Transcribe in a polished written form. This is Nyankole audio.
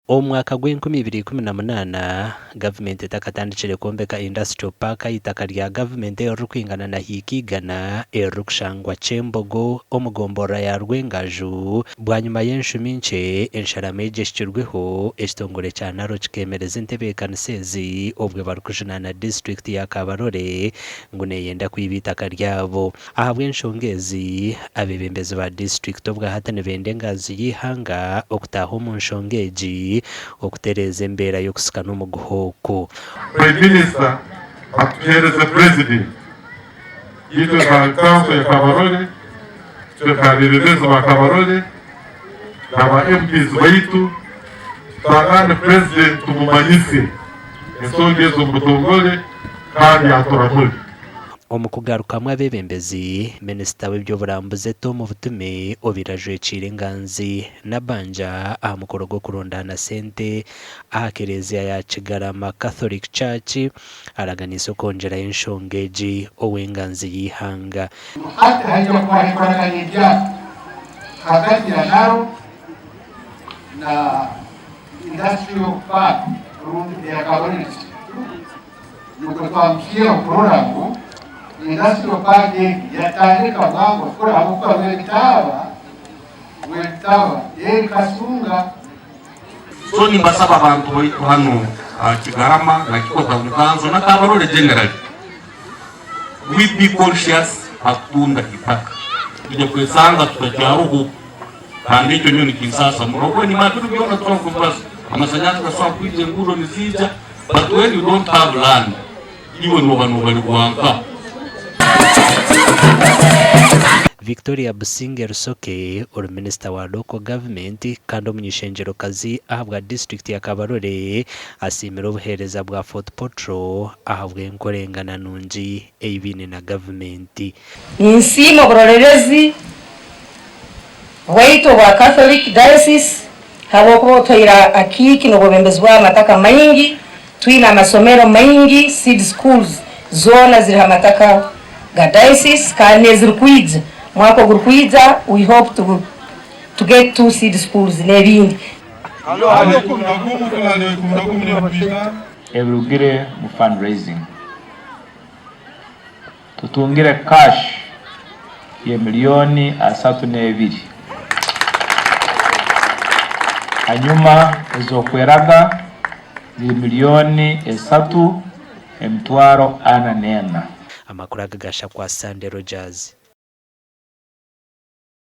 Omu mwaka gw'enkumi ibiri ikumi na munaana, gavumenti etakatandikire kwombeka Industrial Park aha itaka rya gavumenti eririkwingana na hiika igana eririkushangwa Kyembogo omu gomborora ya Rwengaju, bwanyima y'enshumi nkye ensharamu egi ehikirweho, ekitongore kya NARO kikeemereza entebeekanisa ezi obwe barikujunaana disiturikiti ya Kabarole ngu neyenda kwiba eitaka ryabo. Ahabw'enshonga ezi, abeebembezi ba disiturikiti obwahati nibenda enganzi y'eihanga okutaaha omu nshonga egi okutereeza embeera y'okusika n'omuguha oku. Prime Minister atuheereze President itwe nka kanso ya Kabarole, itwe nka abeebembezi ba Kabarole na ba MPs baitu tutangane President tumumanyise ensonga ezi omu butongore kandi aturamure. Omu kugarukamu abeebembezi, minisita w'eby'oburambuzi Tom Butume obaire ajwekiire enganzi Nabbanja aha mukoro gw'okurundaana sente aha kereziya ya Kigarama Catholic Church araganiise okwongyerayo enshonga egi ow'enganzi y'eihanga. Hati haija kubaho enkoragana ebyaro hagati ya NARO na Industrial Park rundi eya Kabarole District. Nikwo twamuhiireho kurora ngu Industrial Park egi yatandika bwangu kukora ahabw'okuba Rwebitaaba, Rwebitaba eri Kasunga. So nimbasaba abantu baitu hanu aha Kigarama na Kiko Town Council na Kabarole generally, we be conscious ha kutunda itaka. Twija kwesanga tutakyaruho kandi ekyo nyowe nikinsaasa muno ahabw'okuba enyima ya binu byona tusobora kubibaza, amasanyarazi gasobora kwija, enguudo niziija but when you don't have land iwe nooba noobalirwa nka. Victoria Businge Rusoke ori minisita wa Local Government kandi omuny'eishengyerokazi ahabwa disiturikiti ya Kabarole asiimire obuheereza bwa Fort Portal ahabw'enkorengana nungi ei baine na gavumenti. Ninsiima oburorerezi bwaitu obwa Catholic Diocese habwokuba otuhaire akiiki n'obwebembezi bw'amataka maingi, twine amasomero maingi, seed schools zoona ziri ha mataka ga Diocese kandi n'ezirikwija mwaka ogurikwija we hope to to get two seed schools n'ebindi. Ebirugire mu fundraising. Tutungire cash ye milioni 32 hanyuma ezokweraga ziri milioni 3 emitwaro 44. Amakuru aga gashakwa Sande Rogers.